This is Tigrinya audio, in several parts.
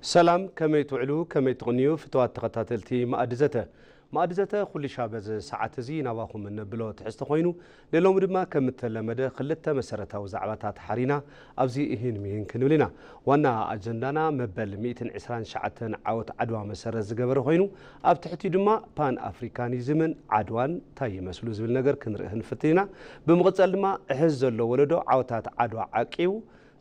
ሰላም፣ ከመይ ትውዕሉ፣ ከመይ ትቕንዩ ፍትዋት ተኸታተልቲ መኣዲ ዘተ። መኣዲ ዘተ ኩሉ ሻዕ በዚ ሰዓት እዚ ናባኹም እነብሎ ትሕዝቶ ኮይኑ፣ ንሎሚ ድማ ከም እተለመደ ክልተ መሰረታዊ ዛዕባታት ሓሪና ኣብዚ እሂን ምሂን ክንብል ኢና። ዋና ኣጀንዳና መበል ሚእትን ዕስራን ትሽዓተን ዓወት ዓድዋ መሰረት ዝገበረ ኮይኑ፣ ኣብ ትሕቲኡ ድማ ፓን ኣፍሪካኒዝምን ዓድዋን እንታይ ይመስሉ ዝብል ነገር ክንርኢ ክንፍትን ኢና። ብምቕጻል ድማ ሕዚ ዘሎ ወለዶ ዓወታት ዓድዋ ዓቂቡ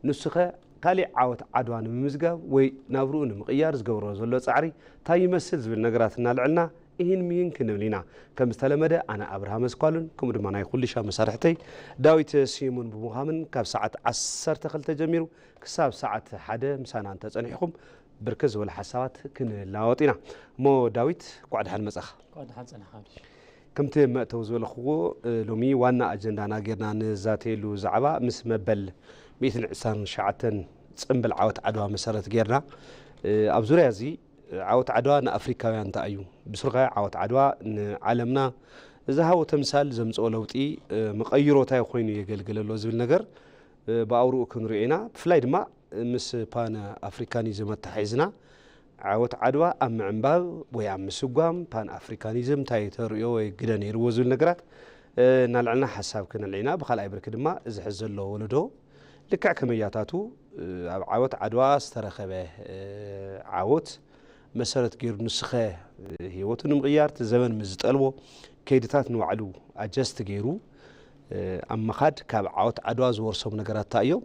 ንሱኸ ካሊእ ዓወት ዓድዋ ንምምዝጋብ ወይ ናብርኡ ንምቕያር ዝገብሮ ዘሎ ጻዕሪ እንታይ ይመስል ዝብል ነገራት እናልዕልና እሂን ምሂን ክንብል ኢና። ከም ዝተለመደ ኣነ ኣብርሃም ኣስኳሉን ከምኡ ድማ ናይ ኩልሻ መሳርሕተይ ዳዊት ስዩምን ብምዃምን ካብ ሰዓት ዓሰርተ ክልተ ጀሚሩ ክሳብ ሰዓት ሓደ ምሳና እንተጸኒሕኩም ብርክት ዝበሉ ሓሳባት ክንለዋወጥ ኢና። እሞ ዳዊት፣ እንኳዕ ደሓን መጻኻ። እንኳዕ ደሓን ጸናሕካ። ከምቲ መእተዊ ዝበልኽዎ፣ እ፣ ሎሚ ዋና ኣጀንዳና ጌርና ንዛተየሉ ዛዕባ ምስ መበል ሚእትን ዕስራን ትሽዓተን ጽምብል ዓወት ዓድዋ መሰረት ጌርና፣ እ፣ ኣብ ዙርያ እዚ ዓወት ዓድዋ ንኣፍሪካውያን እንታይ እዩ? ብስሩ ከ ዓወት ዓድዋ ንዓለምና ዝሃቦ ተምሳል ዘምጽኦ ለውጢ፣ እ፣ መቐይሮ እንታይ ኮይኑ የገልግል ኣሎ ዝብል ነገር፣ እ፣ ብኣውርኡ ክንሪኦ ኢና። ብፍላይ ድማ ምስ ፓን ኣፍሪካኒዝም ኣተሓሒዝና ዓወት ዓድዋ ኣብ ምዕንባብ ወይ ኣብ ምስጓም ፓን ኣፍሪካኒዝም እንታይ ተርእዮ ወይ ግደ ነይርዎ ዝብል ነገራት፣ እ፣ እናልዕልና ሓሳብ ክነልዕል ኢና። ብኻልኣይ ብርኪ ድማ እዚ ሕዚ ዘሎ ወለዶ ልክዕ ከመይ ኣያታቱ፣ እ፣ ኣብ ዓወት ዓድዋ ዝተረኸበ፣ እ፣ ዓወት መሰረት ገይሩ ንስኸ፣ እ፣ ህይወቱ ንምቕያር እቲ ዘበን ምስ ዝጠልቦ ከይድታት ንባዕሉ ኣጀስት ገይሩ፣ እ፣ ኣብ ምኻድ ካብ ዓወት ዓድዋ ዝወርሶም ነገራት እንታይ እዮም?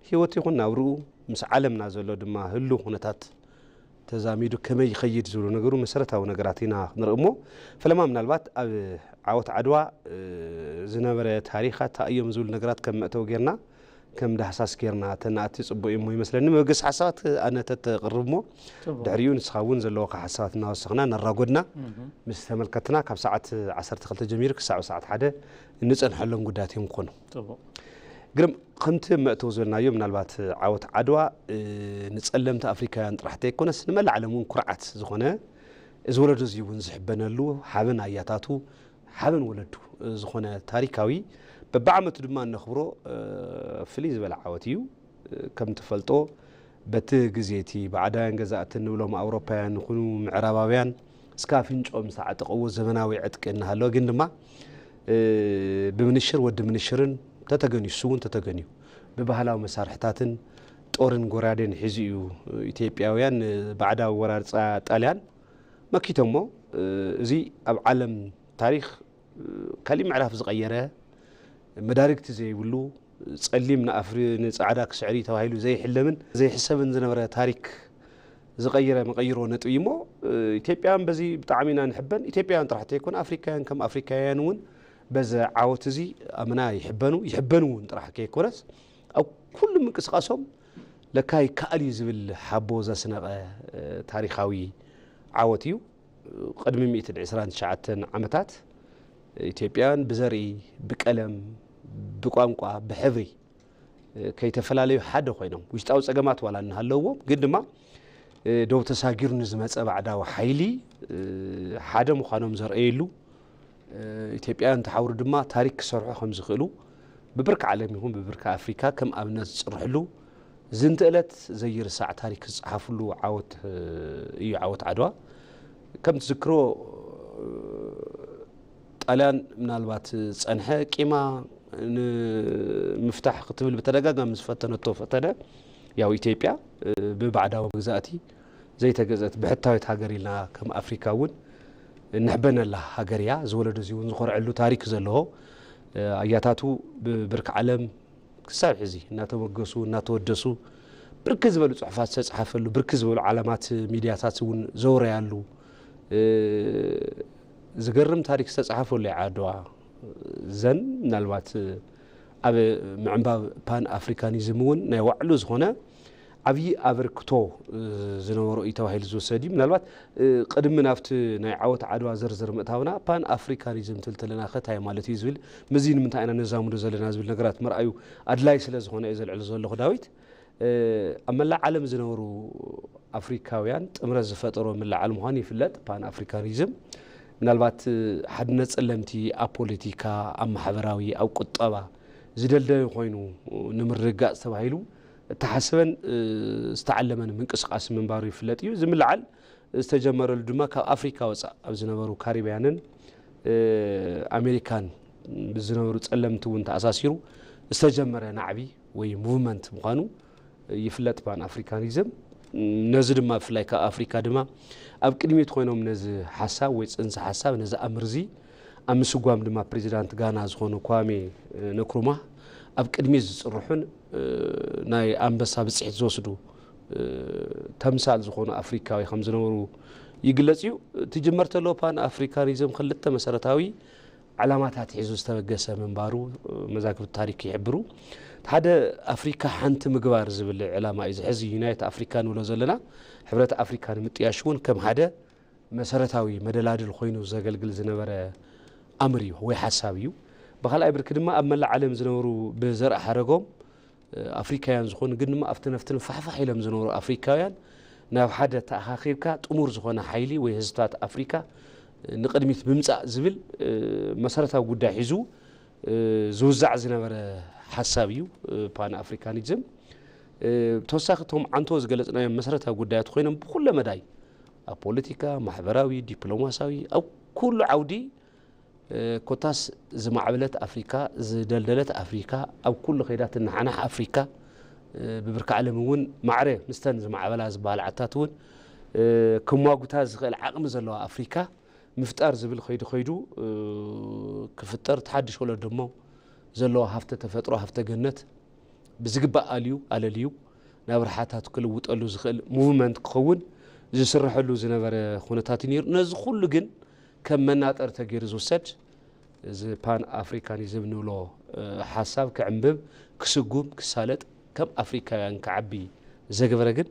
ህይወት ይኹን ናብርኡ ምስ ዓለምና ዘሎ ድማ ህሉው ኩነታት ተዛሚዱ ከመይ ይኸይድ ዝብሉ ነገሩ መሰረታዊ ነገራት ኢና ክንርኢ እሞ፣ ፈለማ ምናልባት ኣብ ዓወት ዓድዋ፣ እ፣ ዝነበረ ታሪኻት እንታይ እዮም ዝብሉ ነገራት ከም መእተዊ ጌርና፣ ከም ዳህሳስ ጌርና ተናእቲ ጽቡቕ እዩ እሞ ይመስለኒ። መበገሲ ሓሳባት ኣነ ተተቕርብ እሞ፣ ጽቡቕ። ድሕሪኡ ንስኻ እውን ዘለዎካ ሓሳባት እናወሰኽና እናራጎድና እህ። ምስ ተመልከትና ካብ ሰዓት ዓሰርተ ክልተ ጀሚሩ ክሳብ ሰዓት ሓደ እንጸንሐሎም ጉዳያት እዮም ክኾኑ። ጽቡቕ። ግርም፣ ከምቲ መእተዊ ዝበልናዮ፣ ምናልባት ዓወት ዓድዋ፣ እ፣ ንጸለምቲ ኣፍሪካውያን ጥራሕ ዘይኮነስ ንመላእ ዓለም እውን ኩርዓት ዝኾነ፣ እዚ ወለዶ እዚ እውን ዝሕበነሉ፣ ሓበን ኣያታቱ፣ ሓበን ወለዱ፣ እ፣ ዝኾነ ታሪካዊ፣ በብዓመቱ ድማ እነኽብሮ፣ እ፣ ፍልይ ዝበለ ዓወት እዩ። እ፣ ከም ትፈልጦ፣ በቲ ግዜ እቲ ባዕዳውያን ገዛእቲ እንብሎም ኣውሮፓውያን ይኹኑ ምዕራባውያን እስከ ኣፍንጭኦም ዝተዓጠቕዎ ዘመናዊ ዕጥቂ እናሃለወ፣ ግን ድማ፣ እ፣ ብምንሽር ወዲ ምንሽርን ተተገንዩ፣ እሱ እውን ተተገንዩ ብባህላዊ መሳርሕታትን ጦርን ጎራዴን ሒዙ እዩ ኢትዮጵያውያን ንባዕዳዊ ወራር ጻ-፣ ጣልያን መኪቶሞ። እ፣ እዚ ኣብ ዓለም ታሪኽ፣ እ፣ ካሊእ ምዕራፍ ዝቐየረ፣ መዳርግቲ ዘይብሉ፣ ጸሊም ንኣፍሪ-፣ ንጻዕዳ ክስዕር እዩ ተባሂሉ ዘይሕለምን ዘይሕሰብን ዝነበረ ታሪክ ዝቐየረ መቐይሮ ነጥቢ እዩ እሞ፣ እ፣ ኢትዮጵያውያን በዚ ብጣዕሚ ኢና ንሕበን። ኢትዮጵያውያን ጥራሕ ዘይኮነ ኣፍሪካውያን ከም ኣፍሪካውያን እውን በዚ ዓወት እዚ ኣመና ይሕበኑ፣ ይሕበኑ እውን ጥራሕ ከይኮነስ ኣብ ኩሉ ምንቅስቃሶም ለካ ይከኣል እዩ ዝብል ሓቦ ዘስነቐ፣ እ፣ ታሪኻዊ ዓወት እዩ። ቅድሚ ሚእትን ዕስራን ትሽዓተን ዓመታት ኢትዮጵያውያን ብዘርኢ፣ ብቀለም፣ ብቋንቋ፣ ብሕብሪ፣ እ፣ ከይተፈላለዩ ሓደ ኮይኖም፣ ውሽጣዊ ጸገማት ዋላ እናሃለውዎም፣ ግን ድማ፣ እ፣ ደው ተሳጊሩ ንዝመጸ ባዕዳዊ ሓይሊ፣ እ፣ ሓደ ምዃኖም ዘርእየሉ፣ እ፣ ኢትዮጵያውያን ተሓብሩ ድማ ታሪክ ክሰርሑ ከም ዝኽእሉ ብብርኪ ዓለም ይኹን ብብርኪ ኣፍሪካ ከም ኣብነት ዝጽርሕሉ፣ ዝንተ ዕለት ዘይርሳዕ ታሪክ ዝጸሓፍሉ ዓወት፣ እ፣ እዩ ዓወት ዓድዋ። ከም ትዝክሮ፣ እ፣ ጣልያን ምናልባት ዝጸንሐ ቂማ ንምፍታሕ ክትብል ብተደጋጋሚ ዝፈተነቶ ፈተነ፣ ያው ኢትዮጵያ፣ እ፣ ብባዕዳዊ መግዛእቲ ዘይተገዘት ብሕታዊት ሃገር ኢልና ከም ኣፍሪካ እውን እንሕበነላ ሃገር እያ። ዝወለዶ እዚ እውን ዝኾርዐሉ ታሪክ ዘለዎ፣ እ፣ ኣያታቱ ብብርኪ ዓለም ክሳብ ሕዚ እናተመገሱ፣ እናተወደሱ፣ ብርክት ዝበሉ ጽሑፋት ዝተጻሕፈሉ፣ ብርክት ዝበሉ ዓለማት ሚድያታት እውን ዘውረያሉ፣ እ፣ ዝገርም ታሪክ ዝተጻሕፈሉ እዩ ዓድዋ። ዘን ምናልባት ኣብ ምዕንባብ ፓን ኣፍሪካኒዝም እውን ናይ ዋዕሉ ዝኾነ ዓብዪ ኣበርክቶ፣ እ፣ ዝነበሮ እዩ ተባሂሉ ዝውሰድ እዩ። ምናልባት፣ እ፣ ቅድሚ ናብቲ ናይ ዓወት ዓድዋ ዝርዝር ምእታውና፣ ፓን ኣፍሪካኒዝም ትብል ተለና ከ እንታይ ማለት እዩ ዝብል፣ ምስዚ ንምንታይ ኢና ነዛምዶ ዘለና ዝብል ነገራት ምርኣዩ ኣድላይ ስለ ዝኾነ እየ ዘልዕሎ ዘለኹ ዳዊት። እ፣ ኣብ መላእ ዓለም ዝነበሩ ኣፍሪካውያን ጥምረት ዝፈጠሮ ምልዓል ምዃኑ ይፍለጥ። ፓን ኣፍሪካኒዝም ምናልባት፣ እ፣ ሓድነት ጸለምቲ ኣብ ፖለቲካ፣ ኣብ ማሕበራዊ፣ ኣብ ቁጠባ ዝደልደለ ኮይኑ ንምርግጋጽ ተባሂሉ እተሓሰበን ዝተዓለመን ምንቅስቃስ ምንባሩ ይፍለጥ እዩ። ዝምልዓል ዝተጀመረሉ ድማ ካብ ኣፍሪካ ወፃእ ኣብ ዝነበሩ ካሪብያንን ኣሜሪካን ብዝነበሩ ጸለምቲ እውን ተኣሳሲሩ ዝተጀመረ ናዕቢ ወይ ሙቭመንት ምዃኑ ይፍለጥ ፓን ኣፍሪካኒዝም። ነዚ ድማ ብፍላይ ካብ ኣፍሪካ ድማ ኣብ ቅድሚት ኮይኖም ነዚ ሓሳብ ወይ ፅንሰ ሓሳብ ነዚ ኣምርዚ ኣብ ምስጓም ድማ ፕሬዚዳንት ጋና ዝኾኑ ኳሜ ነክሩማ ኣብ ቅድሚት ዝፅርሑን ናይ ኣንበሳ ብፅሒት ዝወስዱ ተምሳል ዝኾኑ ኣፍሪካዊ ከም ዝነበሩ ይግለጽ እዩ። እቲ ጅመር ተሎ ፓን ኣፍሪካኒዝም ክልተ መሰረታዊ ዕላማታት ሒዙ ዝተበገሰ ምንባሩ መዛግብቲ ታሪክ ይሕብሩ። ሓደ ኣፍሪካ ሓንቲ ምግባር ዝብል ዕላማ እዩ ዝሕዝ። ዩናይት ኣፍሪካ ንብሎ ዘለና ሕብረት ኣፍሪካ ንምጥያሽ እውን ከም ሓደ መሰረታዊ መደላድል ኮይኑ ዘገልግል ዝነበረ ኣምር እዩ ወይ ሓሳብ እዩ። ብካልኣይ ብርኪ ድማ ኣብ መላእ ዓለም ዝነብሩ ብዘርእ ሓረጎም ኣፍሪካውያን ዝኾኑ ግን ድማ ኣብቲ ነፍቲ ንፋሕፋሕ ኢሎም ዝነብሩ ኣፍሪካውያን ናብ ሓደ ተኣኻኺብካ ጥሙር ዝኾነ ሓይሊ ወይ ህዝብታት ኣፍሪካ ንቕድሚት ብምጻእ ዝብል መሰረታዊ ጉዳይ ሒዙ ዝውዛዕ ዝነበረ ሓሳብ እዩ ፓን ኣፍሪካኒዝም። ተወሳኺ እቶም ዓንቶ ዝገለፅናዮም መሰረታዊ ጉዳያት ኮይኖም ብኩለ መዳይ ኣብ ፖለቲካ፣ ማሕበራዊ፣ ዲፕሎማሲያዊ ኣብ ኩሉ ዓውዲ ኮታስ ዝማዕበለት ኣፍሪካ፣ ዝደልደለት ኣፍሪካ፣ ኣብ ኩሉ ከይዳ ትነሓናሕ ኣፍሪካ፣ ብብርኪ ዓለም እውን ማዕረ ምስተን ዝማዕበላ ዝበሃል ዓድታት እውን ክሟጉታ ዝኽእል ዓቕሚ ዘለዋ ኣፍሪካ ምፍጣር ዝብል ከይዱ ከይዱ ክፍጠር፣ እቲ ሓድሽ ወለዶ ደሞ ዘለዎ ሃፍተ ተፈጥሮ፣ ሃፍተ ገነት ብዝግባእ ኣልዩ ኣለልዩ ናብ ረሓታት ክልውጠሉ ዝኽእል ሙቭመንት ክኸውን ዝስርሐሉ ዝነበረ ኩነታት እዩ ነይሩ። ነዚ ኩሉ ግን ከም መናጠር ተገይሩ ዝውሰድ እዚ ፓን ኣፍሪካኒዝም ንብሎ ሓሳብ ክዕንብብ፣ ክስጉም፣ ክሳለጥ፣ ከም ኣፍሪካውያን ክዓቢ ዘግበረ ግን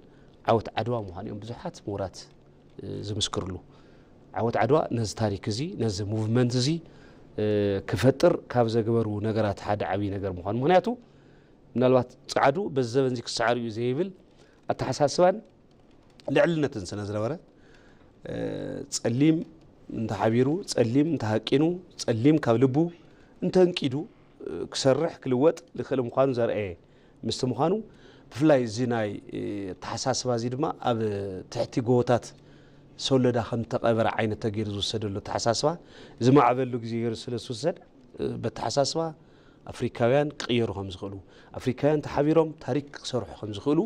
ዓወት ዓድዋ ምዃኑ እዮም ብዙሓት ምሁራት ዝምስክርሉ። ዓወት ዓድዋ ነዚ ታሪክ እዚ፣ ነዚ ሙቭመንት እዚ ክፈጥር ካብ ዘግበሩ ነገራት ሓደ ዓብዪ ነገር ምዃኑ። ምኽንያቱ ምናልባት ጻዕዱ በዚ ዘበን እዚ ክሰዓር እዩ ዘይብል ኣተሓሳስባን ልዕልነትን ስለ ዝነበረ፣ ጸሊም እንተሓቢሩ፣ ጸሊም እንተሃቂኑ፣ ጸሊም ካብ ልቡ እንተንቂዱ ክሰርሕ ክልወጥ ዝኽእል ምዃኑ ዘርአየ ምስቲ ምዃኑ፣ ብፍላይ እዚ ናይ ኣተሓሳስባ እዚ ድማ ኣብ ትሕቲ ጎቦታት ሶለዳ ከም ተቐበረ ዓይነት ተገይሩ ዝውሰደሉ ኣተሓሳስባ ዝማዕበሉ ግዜ ገይሩ ስለ ዝውሰድ፣ በተሓሳስባ ኣፍሪካውያን ክቕየሩ ከም ዝኽእሉ፣ ኣፍሪካውያን ተሓቢሮም ታሪክ ክሰርሑ ከም ዝኽእሉ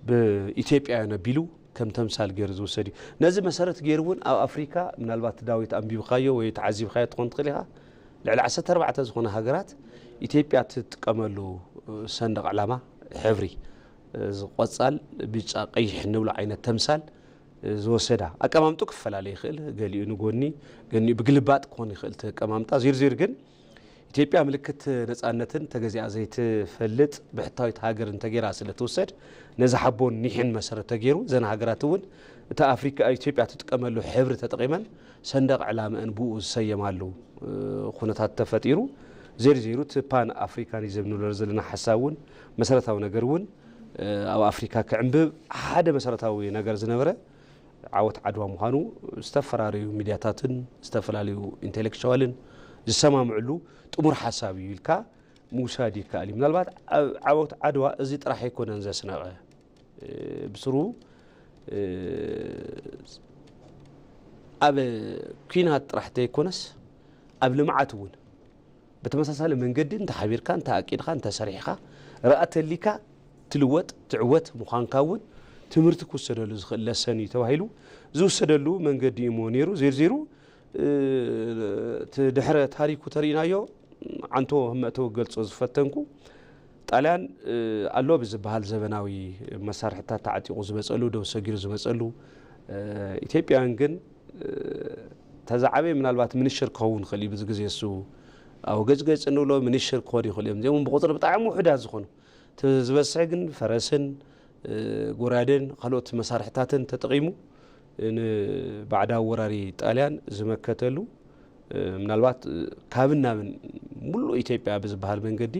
ብኢትዮጵያውያን ኣቢሉ ከም ተምሳል ገይሩ ዝውሰድ እዩ። ነዚ መሰረት ገይሩ እውን ኣብ ኣፍሪካ ምናልባት ዳዊት ኣንቢብካዮ ወይ ተዓዚብካዮ ትኾን ትኽእል ኢኻ። ልዕሊ ዓሰርተ ኣርባዕተ ዝኾነ ሃገራት ኢትዮጵያ ትጥቀመሉ ሰንደቕ ዕላማ ሕብሪ እዚ ቆፃል፣ ብጫ፣ ቀይሕ እንብሎ ዓይነት ተምሳል ዝወሰዳ ኣቀማምጡ ክፈላለ ይኽእል። ገሊኡ ንጎኒ፣ ገሊኡ ብግልባጥ ክኾን ይኽእል። እቲ ኣቀማምጣ ዚርዚር ግን ኢትዮጵያ ምልክት ነፃነትን ተገዚኣ ዘይትፈልጥ ብሕታዊት ሃገር እንተገይራ ስለ ትውሰድ ነዚ ሓቦን ኒሕን መሰረት ተገይሩ እዘን ሃገራት እውን እቲ ኣፍሪካ ኢትዮጵያ ትጥቀመሉ ሕብሪ ተጠቒመን ሰንደቕ ዕላመአን ብኡ ዝሰየማሉ ኩነታት ተፈጢሩ። ዜርዜሩ እቲ ፓን ኣፍሪካኒዝም ንብሎ ዘለና ሓሳብ እውን መሰረታዊ ነገር እውን ኣብ ኣፍሪካ ክዕንብብ ሓደ መሰረታዊ ነገር ዝነበረ ዓወት ዓድዋ ምዃኑ ዝተፈላለዩ ሚድያታትን ዝተፈላለዩ ኢንቴሌክቸዋልን ዝሰማምዕሉ ጥሙር ሓሳብ እዩ ኢልካ ምውሳድ ይከኣል እዩ። ምናልባት ኣብ ዓወት ዓድዋ እዚ ጥራሕ ኣይኮነን ዘስነቐ። ብስሩ ኣብ ኲናት ጥራሕ ዘይኮነስ ኣብ ልምዓት እውን ብተመሳሳሊ መንገዲ እንተሓቢርካ፣ እንተኣቂድካ፣ እንተሰሪሕካ፣ ርኣ ተሊካ ትልወጥ ትዕወት ምዃንካ እውን ትምህርቲ ክውሰደሉ ዝኽእል ለሰን እዩ ተባሂሉ ዝውሰደሉ መንገዲ እዩ እሞ ነይሩ። ዜርዜሩ እቲ ድሕረ ታሪኩ ተሪእናዮ፣ ዓንቶ መእተዊ ክገልጾ ዝፈተንኩ፣ ጣልያን ኣሎ ብዝበሃል ዘበናዊ መሳርሕታት ተዓጢቑ ዝመጸሉ፣ ደው ሰጊሩ ዝመጸሉ፣ ኢትዮጵያውያን ግን ተዛዓበየ ምናልባት ምንሽር ክኸውን ይኽእል እዩ። ብዙ ግዜ እሱ ኣብ ገጭገጭ እንብሎ ምንሽር ክኾኑ ይኽእሉ እዮም። እዚኦም ብቁፅሪ ብጣዕሚ ውሑዳት ዝኾኑ፣ እቲ ዝበዝሐ ግን ፈረስን ጎራደን ካልኦት መሳርሕታትን ተጠቒሙ ንባዕዳዊ ወራሪ ጣልያን ዝመከተሉ፣ ምናልባት ካብን ናብን ሙሉእ ኢትዮጵያ ብዝበሃል መንገዲ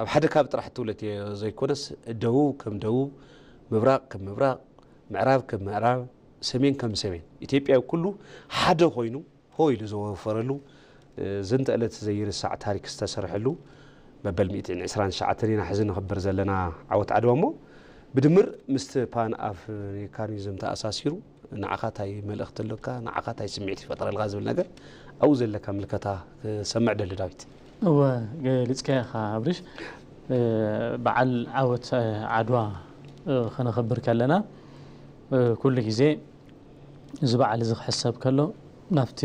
ኣብ ሓደ ካብ ጥራሕ ትውለት እየ ዘይኮነስ፣ ደቡብ ከም ደቡብ፣ ምብራቕ ከም ምብራቕ፣ ምዕራብ ከም ምዕራብ፣ ሰሜን ከም ሰሜን፣ ኢትዮጵያዊ ኩሉ ሓደ ኮይኑ ሆ ኢሉ ዘወፈረሉ፣ ዝንተ ዕለት ዘይርሳዕ ታሪክ ዝተሰርሐሉ፣ መበል ሚእትን ዕስራን ትሽዓተን ኢና ሕዚ ነኽብር ዘለና ዓወት ዓድዋ እሞ፣ ብድምር ምስቲ ፓን ኣፍሪካኒዝም ተኣሳሲሩ ንዓኻ እንታይ መልእኽቲ ኣለካ? ንዓኻ እንታይ ስምዒት ይፈጥረልካ ዝብል ነገር ኣብኡ ዘለካ ምልከታ ክሰምዕ ደሊ ዳዊት። እወ፣ ገሊፅካዮ ኢኻ ኣብሪሽ። በዓል ዓወት ዓድዋ ከነኽብር ከለና ኩሉ ግዜ እዚ በዓል እዚ ክሕሰብ ከሎ ናብቲ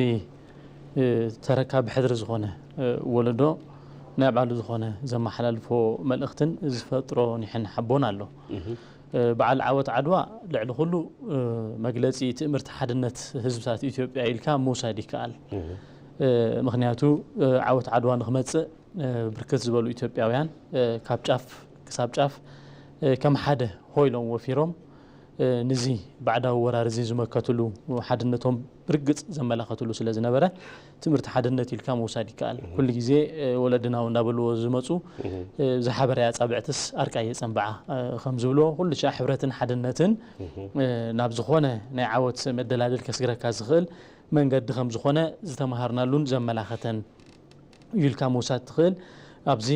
ተረካቢ ሕድሪ ዝኾነ ወለዶ ናይ ባዕሉ ዝኾነ ዘመሓላልፎ መልእኽትን ዝፈጥሮ ኒሕን ሓቦን ኣሎ። በዓል ዓወት ዓድዋ ልዕሊ ኩሉ መግለፂ ትእምርቲ ሓድነት ህዝብታት ኢትዮጵያ ኢልካ ምውሳድ ይከኣል። ምኽንያቱ ዓወት ዓድዋ ንክመፅእ ብርክት ዝበሉ ኢትዮጵያውያን ካብ ጫፍ ክሳብ ጫፍ ከም ሓደ ሆ ኢሎም ወፊሮም ንዚ ባዕዳዊ ወራር እዚ ዝመከትሉ ሓድነቶም ብርግፅ ዘመላኸትሉ ስለ ዝነበረ ትምህርቲ ሓድነት ኢልካ ምውሳድ ይከኣል። ኩሉ ግዜ ወለድና እውን እንዳበልዎ ዝመፁ ዝሓበረ ኣፃብዕትስ ኣርቃየ ፀንብዓ ከም ዝብልዎ ኩሉ ሻዕ ሕብረትን ሓድነትን ናብ ዝኾነ ናይ ዓወት መደላድል ከስግረካ ዝኽእል መንገዲ ከም ዝኾነ ዝተምሃርናሉን ዘመላኸተን እዩ ኢልካ ምውሳድ ትኽእል። ኣብዚ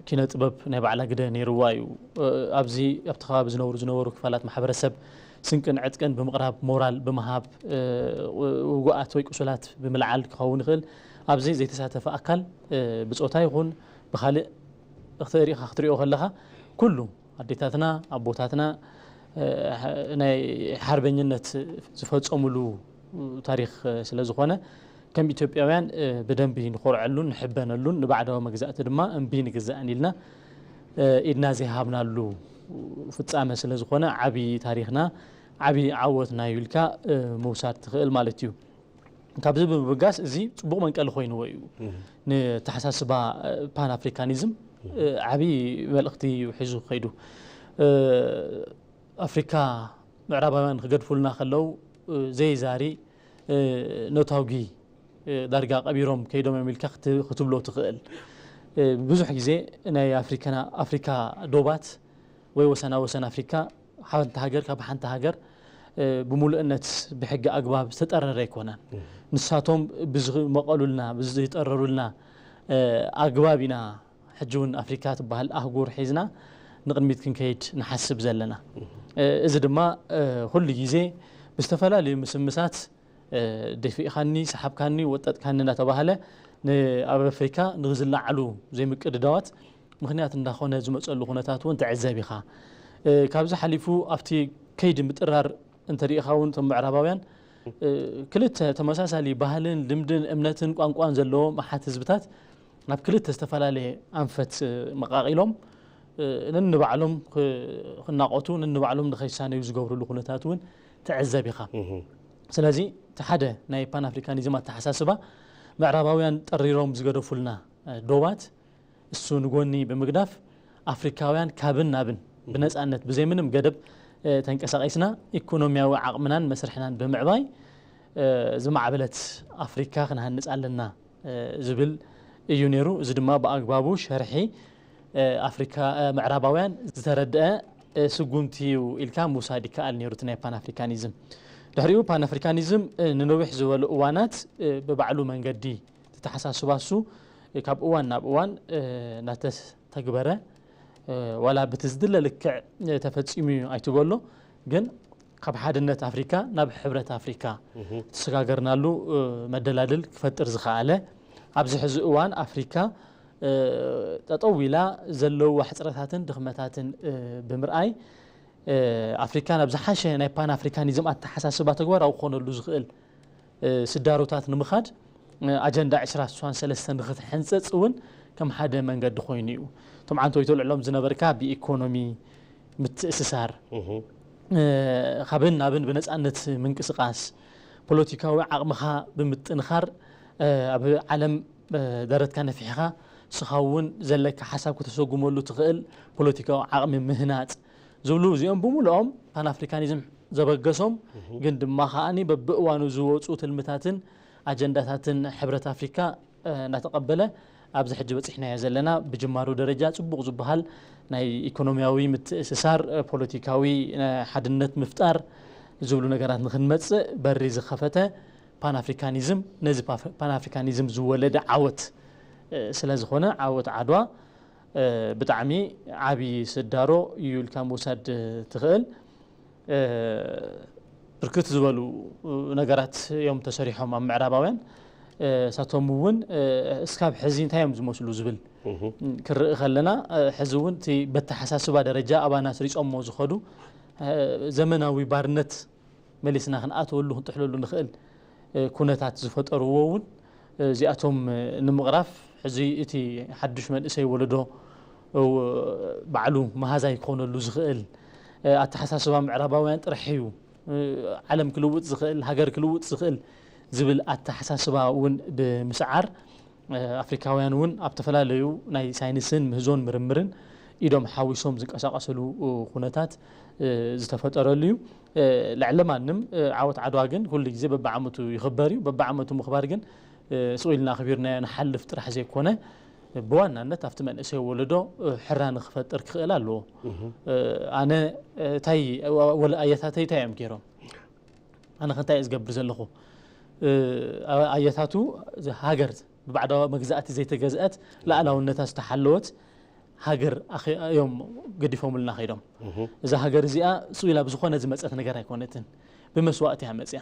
ኪነ ጥበብ ናይ ባዕላ ግደ ነይርዋ እዩ። ኣብዚ ኣብቲ ከባቢ ዝነብሩ ዝነበሩ ክፋላት ማሕበረሰብ ስንቅን ዕጥቅን ብምቕራብ፣ ሞራል ብምሃብ፣ ውጉኣት ወይ ቁሱላት ብምልዓል ክኸውን ይኽእል። ኣብዚ ዘይተሳተፈ ኣካል ብፆታ ይኹን ብኻልእ ሪኢኻ ክትሪኦ ከለኻ ኩሉ ኣዴታትና ኣቦታትና ናይ ሓርበኝነት ዝፈፀሙሉ ታሪክ ስለ ዝኾነ ከም ኢትዮጵያውያን ብደንቢ ንኾርዐሉን ንሕበነሉን ንባዕዳዊ መግዛእቲ ድማ እምቢ ንግዛእን ኢልና ኢድና ዘይሃብናሉ ፍፃመ ስለ ዝኾነ ዓብዪ ታሪክና ዓብዪ ዓወትና እዩ ኢልካ ምውሳድ ትኽእል ማለት እዩ። ካብዚ ብምብጋስ እዚ ፅቡቕ መንቀሊ ኮይንዎ እዩ። ንተሓሳስባ ፓን ኣፍሪካኒዝም ዓብዪ መልእኽቲ እዩ ሒዙ ከይዱ። ኣፍሪካ ምዕራባውያን ክገድፉልና ከለዉ ዘይዛሪ ነታውጊ ዳርጋ ቀቢሮም ከይዶም እዮም ኢልካ ክትብሎ ትኽእል። ብዙሕ ግዜ ናይ ኣፍሪካ ዶባት ወይ ወሰና ወሰን ኣፍሪካ ሓንቲ ሃገር ካብ ሓንቲ ሃገር ብሙሉእነት ብሕጊ ኣግባብ ዝተጠረረ ኣይኮነን። ንሳቶም ብዝመቐሉልና ብዝጠረሩልና ኣግባብ ኢና ሕጂ እውን ኣፍሪካ ትበሃል ኣህጉር ሒዝና ንቕድሚት ክንከይድ ንሓስብ ዘለና። እዚ ድማ ኩሉ ግዜ ብዝተፈላለዩ ምስምሳት ደፊእኻኒ፣ ሰሓብካኒ፣ ወጠጥካኒ እናተባህለ ኣብ ኣፍሪካ ንዝለዓሉ ዘይምቅድዳዋት ምኽንያት እንዳኾነ ዝመፀሉ ኩነታት እውን ትዕዘብ ኢኻ። ካብዚ ሓሊፉ ኣብቲ ከይዲ ምጥራር እንተሪኢኻ እውን እቶም ምዕራባውያን ክልተ ተመሳሳሊ ባህልን ልምድን እምነትን ቋንቋን ዘለዎም ኣሓት ህዝብታት ናብ ክልተ ዝተፈላለየ ኣንፈት መቃቒሎም ነንባዕሎም ክናቆቱ ነንባዕሎም ንኸይሳነዩ ዝገብርሉ ኩነታት እውን ትዕዘብ ኢኻ። ስለዚ እቲ ሓደ ናይ ፓን ኣፍሪካኒዝም ኣተሓሳስባ ምዕራባውያን ጠሪሮም ዝገደፉልና ዶባት እሱ ንጎኒ ብምግዳፍ ኣፍሪካውያን ካብን ናብን ብነፃነት ብዘይ ምንም ገደብ ተንቀሳቒስና ኢኮኖሚያዊ ዓቕምናን መስርሕናን ብምዕባይ ዝማዕበለት ኣፍሪካ ክንሃንፅ ኣለና ዝብል እዩ ነይሩ። እዚ ድማ ብኣግባቡ ሸርሒ ኣፍሪካ ምዕራባውያን ዝተረድአ ስጉምቲ እዩ ኢልካ ምውሳድ ይከኣል ነይሩ እቲ ናይ ፓን ኣፍሪካኒዝም። ድሕሪኡ ፓን ኣፍሪካኒዝም ንነዊሕ ዝበሉ እዋናት ብባዕሉ መንገዲ ተተሓሳስባ እሱ ካብ እዋን ናብ እዋን እናተተግበረ ዋላ ብቲ ዝድለ ልክዕ ተፈፂሙ እዩ ኣይትበሎ ግን ካብ ሓድነት ኣፍሪካ ናብ ሕብረት ኣፍሪካ ዝተሰጋገርናሉ መደላድል ክፈጥር ዝኸኣለ ኣብዚ ሕዚ እዋን ኣፍሪካ ጠጠው ኢላ ዘለውዋ ሕፅረታትን ድኽመታትን ብምርኣይ ኣፍሪካ ናብ ዝሓሸ ናይ ፓን ኣፍሪካኒዝም ኣተሓሳስባ ተግባራዊ ክኾነሉ ዝኽእል ስዳሮታት ንምኻድ ኣጀንዳ ዕስራ ስሳን ሰለስተን ንክትሕንፀፅ እውን ከም ሓደ መንገዲ ኮይኑ እዩ። እቶም ዓንተወይ ተልዕሎም ዝነበርካ ብኢኮኖሚ ምትእስሳር፣ ካብን ናብን ብነፃነት ምንቅስቃስ፣ ፖለቲካዊ ዓቕምኻ ብምጥንኻር ኣብ ዓለም ደረትካ ነፊሕኻ ስኻ እውን ዘለካ ሓሳብ ክተሰጉመሉ ትኽእል ፖለቲካዊ ዓቕሚ ምህናፅ ዝብሉ እዚኦም ብምልኦም ፓን ኣፍሪካኒዝም ዘበገሶም ግን ድማ ከዓኒ በብእዋኑ ዝወፁ ትልምታትን ኣጀንዳታትን ሕብረት ኣፍሪካ እናተቐበለ ኣብዚ ሕጂ በፂሕናዮ ዘለና ብጅማሮ ደረጃ ፅቡቕ ዝበሃል ናይ ኢኮኖሚያዊ ምትእስሳር ፖለቲካዊ ሓድነት ምፍጣር ዝብሉ ነገራት ንክንመፅእ በሪ ዝኸፈተ ፓን ኣፍሪካኒዝም ነዚ ፓን ኣፍሪካኒዝም ዝወለደ ዓወት ስለ ዝኾነ ዓወት ዓድዋ ብጣዕሚ ዓብዪ ስዳሮ እዩ ኢልካ ምውሳድ ትኽእል። ብርክት ዝበሉ ነገራት እዮም ተሰሪሖም ኣብ ምዕራባውያን። እሳቶም እውን እስካብ ሕዚ እንታይ እዮም ዝመስሉ ዝብል ክርኢ ከለና፣ ሕዚ እውን እቲ በተሓሳስባ ደረጃ ኣባና ስሪጾሞ ዝኸዱ ዘመናዊ ባርነት መሊስና ክንኣተወሉ ክንጥሕለሉ ንኽእል ኩነታት ዝፈጠርዎ እውን እዚኣቶም ንምቕራፍ፣ ሕዚ እቲ ሓዱሽ መንእሰይ ወለዶ ባዕሉ መሃዛይ ክኾነሉ ዝኽእል ኣተሓሳስባ ምዕራባውያን ጥራሕ እዩ ዓለም ክልውጥ ዝኽእል፣ ሃገር ክልውጥ ዝኽእል ዝብል ኣተሓሳስባ እውን ብምስዓር፣ ኣፍሪካውያን እውን ኣብ ተፈላለዩ ናይ ሳይንስን ምህዞን ምርምርን ኢዶም ሓዊሶም ዝንቀሳቀሰሉ ኩነታት ዝተፈጠረሉ እዩ። ልዕሊ ማንም ዓወት ዓድዋ ግን ኩሉ ግዜ በብዓመቱ ይኽበር እዩ። በብዓመቱ ምኽባር ግን ስቕ ኢልና ኣኽቢርናዮ ንሓልፍ ጥራሕ ዘይኮነ፣ ብዋናነት ኣብቲ መንእሰይ ወለዶ ሕራ ንክፈጥር ክኽእል ኣለዎ። ኣነ እንታይ፣ ወለ ኣያታተይ እንታይ እዮም ገይሮም? ኣነ ከ እንታይ እየ ዝገብር ዘለኹ? ኣያታቱ ሃገር ብባዕዳዊ መግዛእቲ ዘይተገዝአት፣ ላእላውነታ ዝተሓለወት ሃገር ኣኸ-፣ እዮም ገዲፎምልና ከይዶም። እዛ ሃገር እዚኣ ስቕ ኢላ ብዝኾነ ዝመፀት ነገር ኣይኮነትን። ብመስዋእቲ እያ መፅያ።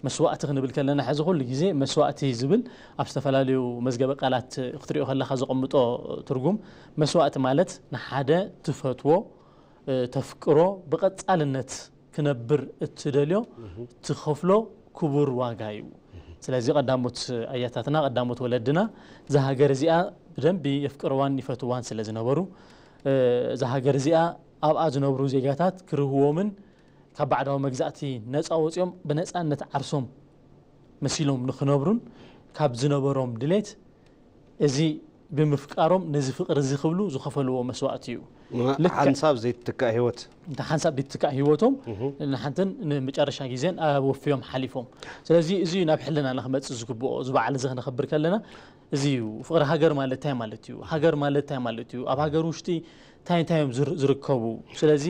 መስዋእቲ ክንብል ከለና፣ ሕዚ ኩሉ ግዜ መስዋእቲ ዝብል ኣብ ዝተፈላለዩ መዝገበ ቃላት ክትሪኦ ከለኻ ዘቐምጦ ትርጉም፣ መስዋእቲ ማለት ንሓደ ትፈትዎ፣ ተፍቅሮ፣ ብቐፃልነት ክነብር እትደልዮ ትኸፍሎ ክቡር ዋጋ እዩ። ስለዚ ቀዳሞት ኣያታትና፣ ቀዳሞት ወለድና እዛ ሃገር እዚኣ ብደንቢ የፍቅርዋን ይፈትዋን ስለ ዝነበሩ፣ እዛ ሃገር እዚኣ ኣብኣ ዝነብሩ ዜጋታት ክርህዎምን ካብ ባዕዳዊ መግዛእቲ ነፃ ወፂኦም ብነፃነት ዓርሶም መሲሎም ንኽነብሩን ካብ ዝነበሮም ድሌት እዚ ብምፍቃሮም ነዚ ፍቕሪ እዚ ክብሉ ዝኸፈልዎ መስዋእቲ እዩ። ልክዕ ሓንሳብ ዘይትትካእ ህይወት። እንተ ሓንሳብ ዘይትትካእ ህይወቶም ንሓንትን ንመጨረሻ ግዜን ኣወፍዮም ሓሊፎም። ስለዚ እዚ ናብ ሕልናና ክመጽእ ዝግብኦ፣ እዚ በዓል እዚ ክነኽብር ከለና እዚ እዩ። ፍቕሪ ሃገር ማለት እንታይ ማለት እዩ? ሃገር ማለት እንታይ ማለት እዩ? ኣብ ሃገር ውሽጢ እንታይ እንታይ እዮም ዝር-፣ ዝርከቡ? ስለዚ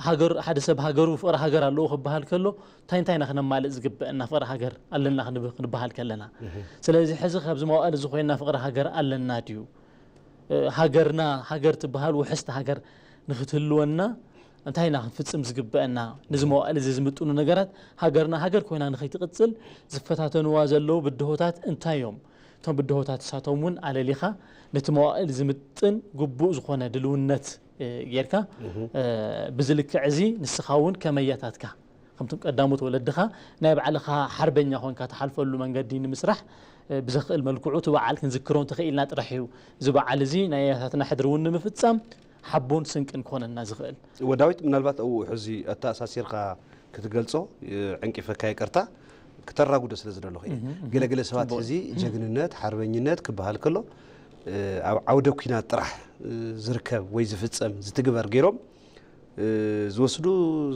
ሃገር፣ ሓደ ሰብ ሃገሩ ፍቕሪ ሃገር ኣለዎ ክበሃል ከሎ እንታይ እንታይ ኢና ክነማልእ ዝግበአና ፍቕሪ ሃገር ኣለና ክንብ-፣ ክንበሃል ከለና? ስለዚ ሕዚ ካብዚ መዋእል እዚ ኮይና ፍቕሪ ሃገር ኣለና ድዩ? እ፣ ሃገርና ሃገር ትበሃል ውሕስቲ ሃገር ንክትህልወና እንታይ ኢና ክንፍጽም ዝግበአና? ነዚ መዋእል እዚ ዝምጥኑ ነገራት ሃገርና ሃገር ኮይና ንኸይትቕጽል ዝፈታተንዋ ዘለዉ ብድሆታት እንታይ እዮም? እቶም ብድሆታት እሳቶም እውን ኣለሊኻ ነቲ መዋእል ዝምጥን ግቡእ ዝኾነ ድልውነት፣ እ፣ ጌርካ፣ እ፣ ብዚ ልክዕ እዚ ንስኻ እውን ከመያታትካ ከምቶም ቀዳሞት ወለድኻ ናይ ባዕልኻ ሓርበኛ ኮንካ ትሓልፈሉ መንገዲ ንምስራሕ፣ እ፣ ብዘኽእል መልክዑ እቲ በዓል ክንዝክሮ እንተኽኢልና ጥራሕ እዩ። እዚ በዓል እዚ ናይ ኣያታትና ሕድሪ እውን ንምፍጻም ሓቦን ስንቅን ክኾነና ዝኽእል። ወዳዊት፣ ምናልባት ኣብኡ ሕዚ ኣተኣሳሲርካ ክትገልጾ፣ እ፣ ዕንቂፈካ ይቅርታ፣ ክተራጉዶ ስለ ዝደለኹ እየ። እህ፣ እህ። ገለገለ ሰባት ጽቡቅ። ሕዚ ጀግንነት፣ ሓርበኝነት ክበሃል ከሎ፣ እ፣ ኣብ ዓውደ ኲናት ጥራሕ፣ እ፣ ዝርከብ ወይ ዝፍጸም፣ ዝትግበር ገይሮም፣ እ፣ ዝወስዱ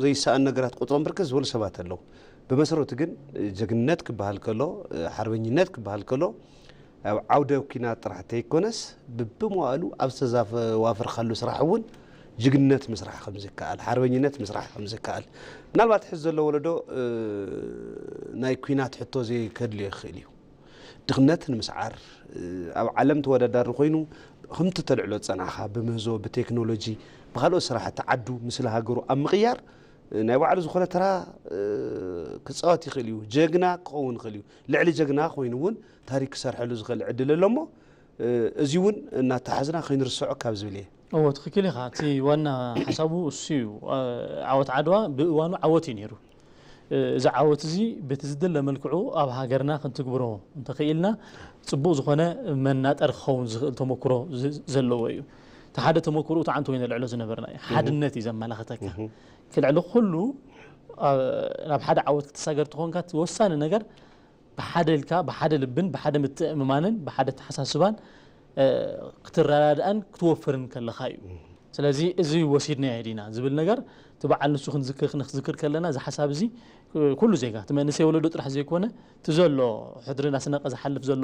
ዘይሰኣን ነገራት ቁጽሮም ብርክት ዝበሉ ሰባት ኣለዉ። ብመሰረቱ ግን፣ እ፣ ጀግንነት ክበሃል ከሎ፣ እ፣ ሓርበኝነት ክበሃል ከሎ፣ ኣብ ዓውደ ኲናት ጥራሕ እንተይኮነስ፣ ብብመዋእሉ ኣብ ዝተዛፈ-፣ ዋፈርካሉ ስራሕ እውን ጅግንነት ምስራሕ ከም ዝከኣል፣ ሓርበኝነት ምስራሕ ከም ዝከኣል፣ ምናልባት ሕዚ ዘሎ ወለዶ፣ እ፣ ናይ ኲናት ሕቶ ዘይከድልዮ ይኽእል እዩ። ድኽነት ንምስዓር፣ እ፣ ኣብ ዓለም ተወዳዳሪ ኮይኑ፣ ከምቲ ተልዕሎ ዝጸናሕካ ብምህዞ፣ ብቴክኖሎጂ፣ ብኻልኦት ስራሕቲ ዓዱ፣ ምስሊ ሃገሩ ኣብ ምቕያር፣ እ፣ ናይ ባዕሉ ዝኾነ ተራ፣ እ፣ ክጻወት ይኽእል እዩ። ጀግና ክኸውን ይኽእል እዩ። ልዕሊ ጀግና ኮይኑ እውን ታሪክ ክሰርሐሉ ዝኽእል ዕድል ኣሎ እሞ፣ እ፣ እዚ እውን እናተሓዝና ከይንርስዖ ካብ ዝብል እየ። እዎ፣ ትኽክል ኢኻ። እቲ ዋና ሓሳቡ እሱ እዩ። እ፣ ዓወት ዓድዋ ብእዋኑ ዓወት እዩ ነይሩ። እ፣ እዚ ዓወት እዚ በቲ ዝድለ መልክዑ ኣብ ሃገርና ክንትግብሮ እንተኽኢልና፣ ጽቡቕ ዝኾነ መናጠሪ ክኸውን ዝኽእል ተመክሮ ዝ-፣ ዘለዎ እዩ። እቲ ሓደ ተመክሮ፣ እቲ ዓንቶ ወይ ነልዕሎ ዝነበርና እዩ። እህ። ሓድነት እዩ ዘመላኽተካ። እህ። ክልዕሊ ኩሉ፣ ኣ-፣ ናብ ሓደ ዓወት ክትሳገር ተኾንካ፣ እቲ ወሳኒ ነገር ብሓደ ኢልካ፣ ብሓደ ልብን፣ ብሓደ ምትእምማንን፣ ብሓደ ኣተሓሳስባን፣ እ፣ ክትረዳድኣን ክትወፍርን ከለኻ እዩ። እህ። ስለዚ እዚ ወሲድናዮ ዲና ዝብል ነገር፣ እቲ በዓል ንሱ ክንዝክር፣ ክንዝክር ከለና፣ እዚ ሓሳብ እዚ፣ እ፣ ኩሉ ዜጋ፣ እቲ መንእሰይ ወለዶ ጥራሕ ዘይኮነ፣ እቲ ዘሎ ሕድሪ እናስነቀ ዝሓልፍ ዘሎ፣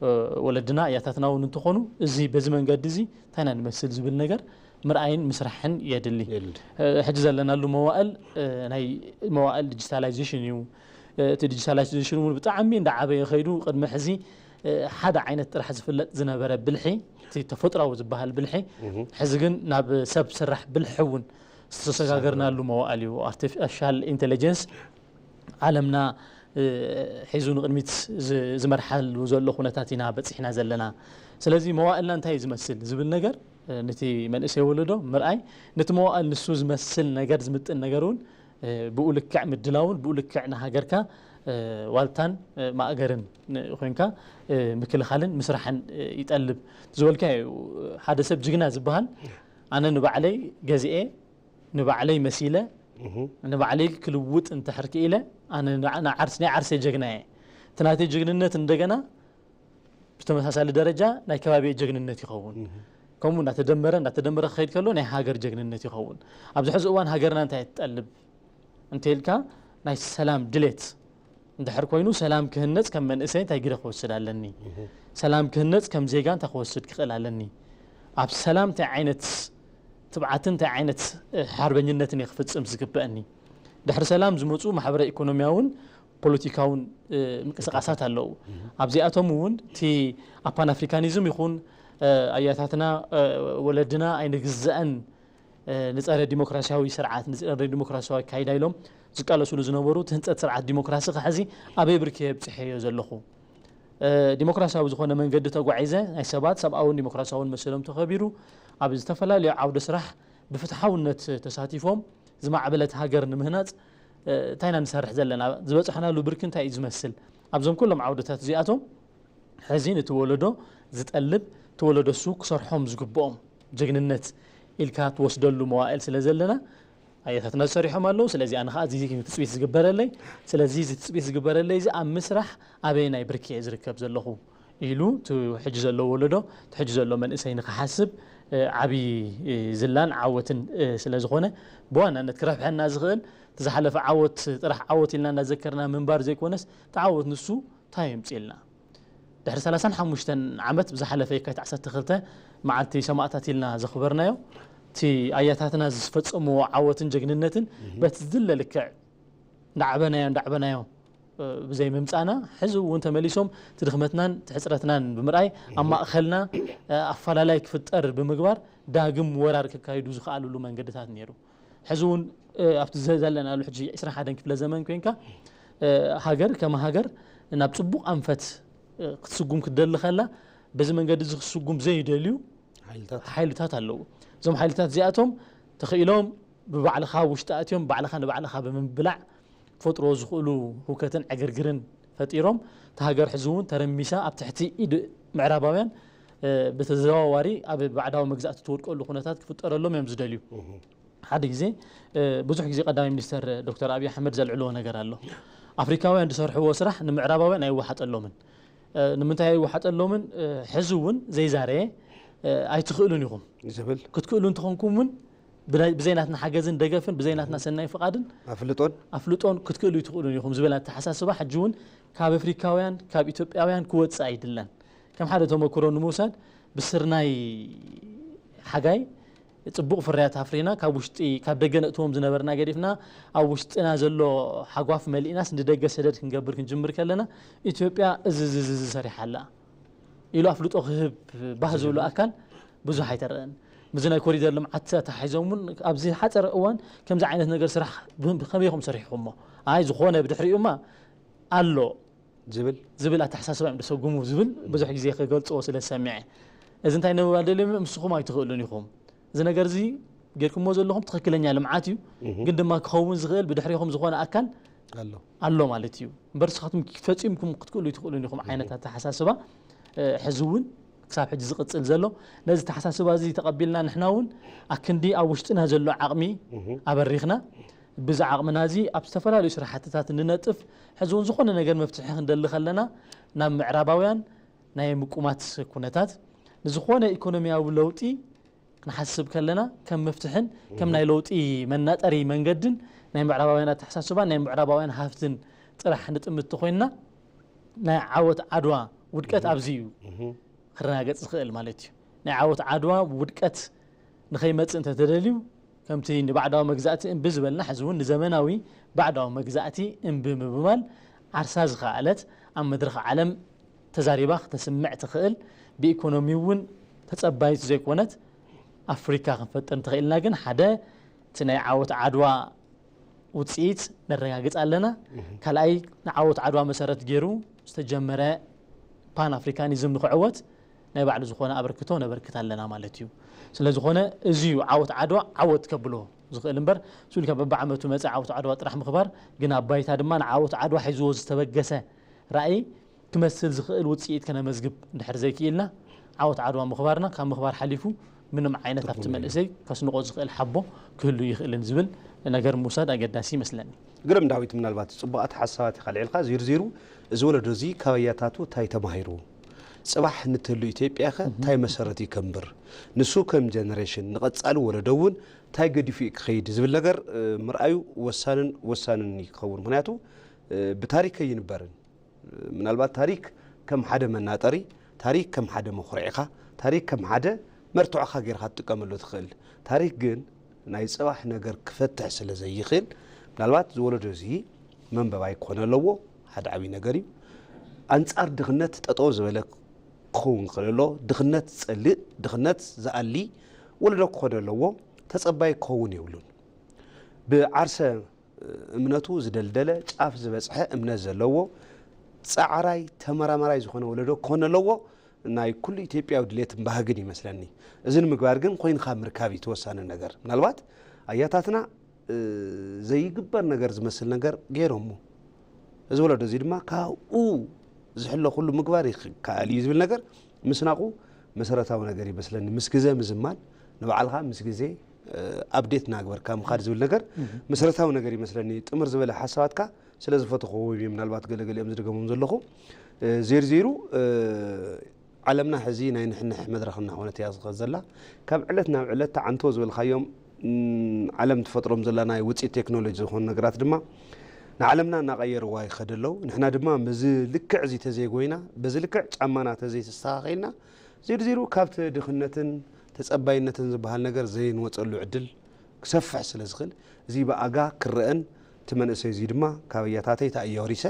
እ፣ ወለድና፣ ኣያታትና እውን እንተኾኑ፣ እዚ በዚ መንገዲ እዚ እንታይ ኢና ንመስል ዝብል ነገር ምርኣይን ምስራሕን የድሊ። የድሊ። እ፣ ሕጂ ዘለናሉ መዋእል፣ እ፣ ናይ መዋእል ዲጂታላይዜሽን እዩ። እ፣ እቲ ዲጂታላይዜሽን እውን ብጣዕሚ እንዳዓበየ ከይዱ፣ ቅድሚ ሕዚ ሓደ ዓይነት ጥራሕ ዝፍለጥ ዝነበረ ብልሒ፣ እቲ ተፈጥሮኣዊ ዝበሃል ብልሒ፣ ሕዚ ግን ናብ ሰብ ሰራሕ ብልሒ እውን ዝተሰጋገርናሉ መዋእል እዩ። ኣርቲፊሻል ኢንቴሊጀንስ ዓለምና ሒዙ ንቕድሚት ዝመርሓሉ ዘሎ ኩነታት ኢና በፂሕና ዘለና። ስለዚ መዋእልና እንታይ እዩ ዝመስል ዝብል ነገር ነቲ መንእሰይ ወለዶ ምርኣይ፣ ነቲ መዋእል ንሱ ዝመስል ነገር ዝምጥን ነገር እውን ብኡ ልክዕ ምድላውን ብኡ ልክዕ ንሃገርካ ዋልታን ማእገርን ኮይንካ ምክልኻልን ምስራሕን ይጠልብ። ዝበልካ እዩ። ሓደ ሰብ ጅግና ዝበሃል ኣነ ንባዕለይ ገዚኤ ንባዕለይ መሲለ ንባዕለይ ክልውጥ እንተሕር ክኢለ ኣነ ናይ ዓርሰይ ጀግና እየ። እቲ ናተይ ጀግንነት እንደገና ብተመሳሳሊ ደረጃ ናይ ከባቢ ጀግንነት ይኸውን። ከምኡ እናተደመረ እናተደመረ ክኸይድ ከሎ ናይ ሃገር ጀግንነት ይኸውን። ኣብዚ ሕዚ እዋን ሃገርና እንታይ ትጠልብ እንተልካ ናይ ሰላም ድሌት እንድሕር ኮይኑ ሰላም ክህነፅ ከም መንእሰይ እንታይ ግደ ክወስድ ኣለኒ? ሰላም ክህነፅ ከም ዜጋ እንታይ ክወስድ ክኽእል ኣለኒ? ኣብ ሰላም እንታይ ዓይነት ትብዓትን እንታይ ዓይነት ሓርበኝነትን እየ ክፍፅም ዝግበአኒ? ድሕሪ ሰላም ዝመፁ ማሕበረ ኢኮኖሚያውን ፖለቲካውን ምንቅስቃሳት ኣለዉ። ኣብዚኣቶም እውን እቲ ኣብ ፓን ኣፍሪካኒዝም ይኹን ኣያታትና ወለድና ኣይንግዘአን ንፀረ ዲሞክራሲያዊ ስርዓት ንፀረ ዲሞክራሲያዊ ኣካይዳ ኢሎም ዝቃለሱሉ ዝነበሩ እቲ ህንፀት ስርዓት ዲሞክራሲ ከሕዚ ኣበይ ብርኪ የብፅሐዮ ዘለኹ? ዲሞክራሲያዊ ዝኾነ መንገዲ ተጓዒዘ ናይ ሰባት ሰብኣውን ዲሞክራሲያውን መሰሎም ተኸቢሩ ኣብ ዝተፈላለዩ ዓውደ ስራሕ ብፍትሓውነት ተሳቲፎም ዝማዕበለት ሃገር ንምህናፅ እንታይ ኢና ንሰርሕ ዘለና? ዝበፅሕናሉ ብርኪ እንታይ እዩ ዝመስል? ኣብዞም ኩሎም ዓውድታት እዚኣቶም ሕዚ ነቲ ወለዶ ዝጠልብ እቲ ወለዶ እሱ ክሰርሖም ዝግብኦም ጀግንነት ኢልካ ትወስደሉ መዋእል ስለ ዘለና ኣየታትና ዝሰሪሖም ኣለዉ። ስለዚ ኣነ ከዓ እዚ ትፅቢት ዝግበረለይ ስለዚ እዚ ትፅቢት ዝግበረለይ እዚ ኣብ ምስራሕ ኣበየናይ ብርኪ እየ ዝርከብ ዘለኹ ኢሉ እቲ ሕጂ ዘሎ ወለዶ እቲ ሕጂ ዘሎ መንእሰይ ንክሓስብ ዓብዪ ዝላን ዓወትን ስለ ዝኾነ ብዋናነት ክረብሐና ዝኽእል እቲ ዝሓለፈ ዓወት ጥራሕ ዓወት ኢልና እናዘከርና ምንባር ዘይኮነስ እቲ ዓወት ንሱ እንታይ የምፅእልና? ድሕሪ ሰላሳን ሓሙሽተን ዓመት ብዝሓለፈ የካቲት ዓሰርተ ክልተ መዓልቲ ሰማእታት ኢልና ዘኽበርናዮ እቲ ኣያታትና ዝፈፀምዎ ዓወትን ጀግንነትን በቲ ዝድለ ልክዕ እንዳዓበናዮ እንዳዓበናዮ ብዘይ ምምፃና ሕዚ እውን ተመሊሶም እቲ ድኽመትናን እቲ ሕፅረትናን ብምርኣይ ኣብ ማእኸልና ኣፈላላይ ክፍጠር ብምግባር ዳግም ወራር ከካይዱ ዝኸኣልሉ መንገድታት ነይሩ። ሕዚ እውን ኣብቲ ዘለናሉ ሕጂ ዕስራን ሓደን ክፍለ ዘመን ኮይንካ ሃገር ከም ሃገር ናብ ፅቡቕ ኣንፈት ክትስጉም ክትደሊ ከላ በዚ መንገዲ እዚ ክትስጉም ዘይደልዩ ሓይልታት ኣለዉ። እዞም ሓይልታት እዚኣቶም ተኽኢሎም ብባዕልኻ ውሽጢ ኣትዮም ባዕልኻ ንባዕልኻ ብምብላዕ ክፈጥርዎ ዝኽእሉ ህውከትን ዕግርግርን ፈጢሮም እታ ሃገር ሕዚ እውን ተረሚሳ ኣብ ትሕቲ ኢድ ምዕራባውያን ብተዘዋዋሪ ኣብ ባዕዳዊ መግዛእቲ ትወድቀሉ ኩነታት ክፍጠረሎም እዮም ዝደልዩ። ሓደ ግዜ ብዙሕ ግዜ ቀዳማይ ሚኒስተር ዶክተር ኣብይ ኣሕመድ ዘልዕልዎ ነገር ኣሎ። ኣፍሪካውያን ዝሰርሕዎ ስራሕ ንምዕራባውያን ኣይወሓጠሎምን። ንምንታይ ኣይወሓጠሎምን? ሕዚ እውን ዘይዛረየ ኣይትኽእሉን ኢኹም ዝብል ክትክእሉ እንተኾንኩም እውን ብዘይ ናትና ሓገዝን ደገፍን ብዘይ ናትና ሰናይ ፍቓድን ኣፍልጦን ኣፍልጦን ክትክእሉ ይትኽእሉን ኢኹም ዝብል ኣተሓሳስባ ሕጂ እውን ካብ ኣፍሪካውያን ካብ ኢትዮጵያውያን ክወፅእ ኣይድለን። ከም ሓደ ተመክሮ ንምውሳድ ብስርናይ ሓጋይ ፅቡቕ ፍርያት ኣፍሪና ካብ ውሽጢ ካብ ደገ ነእትዎም ዝነበርና ገዲፍና ኣብ ውሽጥና ዘሎ ሓጓፍ መሊእናስ ንደገ ሰደድ ክንገብር ክንጅምር ከለና ኢትዮጵያ እዚ እዚ እዚ ሰሪሓ ኣላ ኢሉ ኣፍልጦ ክህብ ባህ ዝብሉ ኣካል ብዙሕ ኣይተረአን። ምዚ ናይ ኮሪደር ልምዓት ኣተሓሒዞም እውን ኣብዚ ሓፀረ እዋን ከምዚ ዓይነት ነገር ስራሕ ከመይ ኢኹም ሰሪሕኹሞ? ኣይ ዝኾነ ብድሕሪኡማ ኣሎ ዝብል ዝብል ኣተሓሳስባ እዮም ደሰጉሙ ዝብል ብዙሕ ግዜ ክገልፅዎ ስለ ዝሰሚዐ እዚ እንታይ ንምባል ደልዮም ምስኹም ኣይትኽእሉን ኢኹም። እዚ ነገር እዚ ጌርኩሞ ዘለኹም ትኽክለኛ ልምዓት እዩ፣ ግን ድማ ክኸውን ዝኽእል ብድሕሪኹም ዝኾነ ኣካል ኣሎ ኣሎ ማለት እዩ። እምበር ንስኻትኩም ፈፂምኩም ክትክእሉ ይትኽእሉን ኢኹም ዓይነት ኣተሓሳስባ ሕዚ እውን ክሳብ ሕጂ ዝቕፅል ዘሎ። ነዚ ኣተሓሳስባ እዚ ተቐቢልና ንሕና እውን ኣክንዲ ኣብ ውሽጥና ዘሎ ዓቕሚ ኣበሪኽና ብዚ ዓቕምና እዚ ኣብ ዝተፈላለዩ ስራሕትታት ንነጥፍ። ሕዚ እውን ዝኾነ ነገር መፍትሒ ክንደሊ ከለና ናብ ምዕራባውያን ናይ ምቁማት ኩነታት ንዝኾነ ኢኮኖሚያዊ ለውጢ ክንሓስብ ከለና ከም መፍትሕን ከም ናይ ለውጢ መናጠሪ መንገድን ናይ ምዕራባውያን ኣተሓሳስባን ናይ ምዕራባውያን ሃፍትን ጥራሕ ንጥምት ተኾይንና ናይ ዓወት ዓድዋ ውድቀት ኣብዚ እዩ ክረጋገፅ ዝኽእል ማለት እዩ። ናይ ዓወት ዓድዋ ውድቀት ንኸይመፅእ እንተተደልዩ ከምቲ ንባዕዳዊ መግዛእቲ እምቢ ዝበልና ሕዚ እውን ንዘመናዊ ባዕዳዊ መግዛእቲ እምቢ ብምባል ዓርሳ ዝኸኣለት ኣብ መድረኽ ዓለም ተዛሪባ ክተስምዕ ትኽእል፣ ብኢኮኖሚ እውን ተጸባይት ዘይኮነት ኣፍሪካ ክንፈጥር እንተኽኢልና ግን ሓደ እቲ ናይ ዓወት ዓድዋ ውፅኢት ነረጋግፅ ኣለና። ካልኣይ ንዓወት ዓድዋ መሰረት ገይሩ ዝተጀመረ ፓን ኣፍሪካኒዝም ንክዕወት ናይ ባዕሉ ዝኾነ ኣበርክቶ ነበርክት ኣለና ማለት እዩ። ስለዝኾነ እዚ እዩ ዓወት ዓድዋ ዓወት ከብሎ ዝኽእል እምበር ስልካ በብዓመቱ መፀ ዓወት ዓድዋ ጥራሕ ምኽባር ግን ኣብ ባይታ ድማ ንዓወት ዓድዋ ሒዝዎ ዝተበገሰ ራእይ ክመስል ዝኽእል ውፅኢት ከነመዝግብ እንድሕር ዘይክኢልና ዓወት ዓድዋ ምኽባርና ካብ ምኽባር ሓሊፉ ምንም ዓይነት ኣብቲ መንእሰይ ከስንቆ ዝኽእል ሓቦ ክህሉ ይኽእልን ዝብል ነገር ምውሳድ ኣገዳሲ ይመስለኒ። ግርም ዳዊት፣ ምናልባት ፅቡቓት ሓሳባት ኢኻ ልዒልካ። ዚርዚሩ እዚ ወለዶ እዚ ካብ ኣያታቱ እንታይ ተማሂሩ፣ ፅባሕ ንትህሉ ኢትዮጵያ ከ እንታይ መሰረት ይከንብር፣ ንሱ ከም ጀነሬሽን ንቐፃሊ ወለዶ እውን እንታይ ገዲፉ እዩ ክኸይድ ዝብል ነገር ምርኣዩ ወሳንን ወሳንን እዩ ክኸውን። ምክንያቱ ብታሪክ ኣይንበርን። ምናልባት ታሪክ ከም ሓደ መናጠሪ፣ ታሪክ ከም ሓደ መኹርዒኻ፣ ታሪክ ከም ሓደ መርትዖኻ ጌርካ ትጥቀመሉ ትኽእል። ታሪክ ግን ናይ ጽባሕ ነገር ክፈትሕ ስለ ዘይኽእል፣ ምናልባት ዝወለዶ እዚ መንበባይ ክኾነ ኣለዎ። ሓደ ዓብዪ ነገር እዩ። ኣንጻር ድኽነት ጠጠው ዝበለ ክኸውን ክኽእል ኣለዎ። ድኽነት ዝጸልእ፣ ድኽነት ዝኣሊ ወለዶ ክኾነ ኣለዎ። ተጸባይ ክኸውን የብሉን። ብዓርሰ እምነቱ ዝደልደለ፣ ጫፍ ዝበጽሐ እምነት ዘለዎ፣ ጻዕራይ፣ ተመራማራይ ዝኾነ ወለዶ ክኾን ኣለዎ። ናይ ኩሉ ኢትዮጵያዊ ድሌትን ባህግን ይመስለኒ። እዚ ንምግባር ግን ኮይንካ ምርካብ እዩ እቲ ወሳኒ ነገር። ምናልባት ኣያታትና ዘይግበር ነገር ዝመስል ነገር ገይሮሞ፣ እዚ ወለዶ እዚ ድማ ካብኡ ዝሕሎ ኩሉ ምግባር ይከኣል እዩ ዝብል ነገር ምስናቑ መሰረታዊ ነገር ይመስለኒ። ምስ ግዘ ምዝማን፣ ንባዕልኻ ምስ ግዜ ኣፕዴት እናግበርካ ምኻድ ዝብል ነገር መሰረታዊ ነገር ይመስለኒ። ጥምር ዝበለ ሓሳባትካ ስለ ዝፈተኽዎ ወይ ምናልባት ገለገሊኦም ዝደገሞም ዘለኹ ዜርዜሩ ዓለምና ሕዚ ናይ ንሕንሕ መድረኽ እናኾነት እያ ዝኸድ ዘላ። ካብ ዕለት ናብ ዕለት ተዓንቶ ዝበልካዮም ዓለም ትፈጥሮም ዘላ ናይ ውፅኢት ቴክኖሎጂ ዝኾኑ ነገራት ድማ ንዓለምና እናቐየርዋ ይኸደ ኣለዉ። ንሕና ድማ በዚ ልክዕ እዚ ተዘይጎይና፣ በዚ ልክዕ ጫማና ተዘይተስተኻኺልና፣ ዚርዚሩ ካብቲ ድኽነትን ተጸባይነትን ዝበሃል ነገር ዘይንወጸሉ ዕድል ክሰፍሕ ስለ ዝኽእል፣ እዚ ብኣጋ ክረአን እቲ መንእሰይ እዚ ድማ ካብ ኣያታተይ ተኣያወሪሰ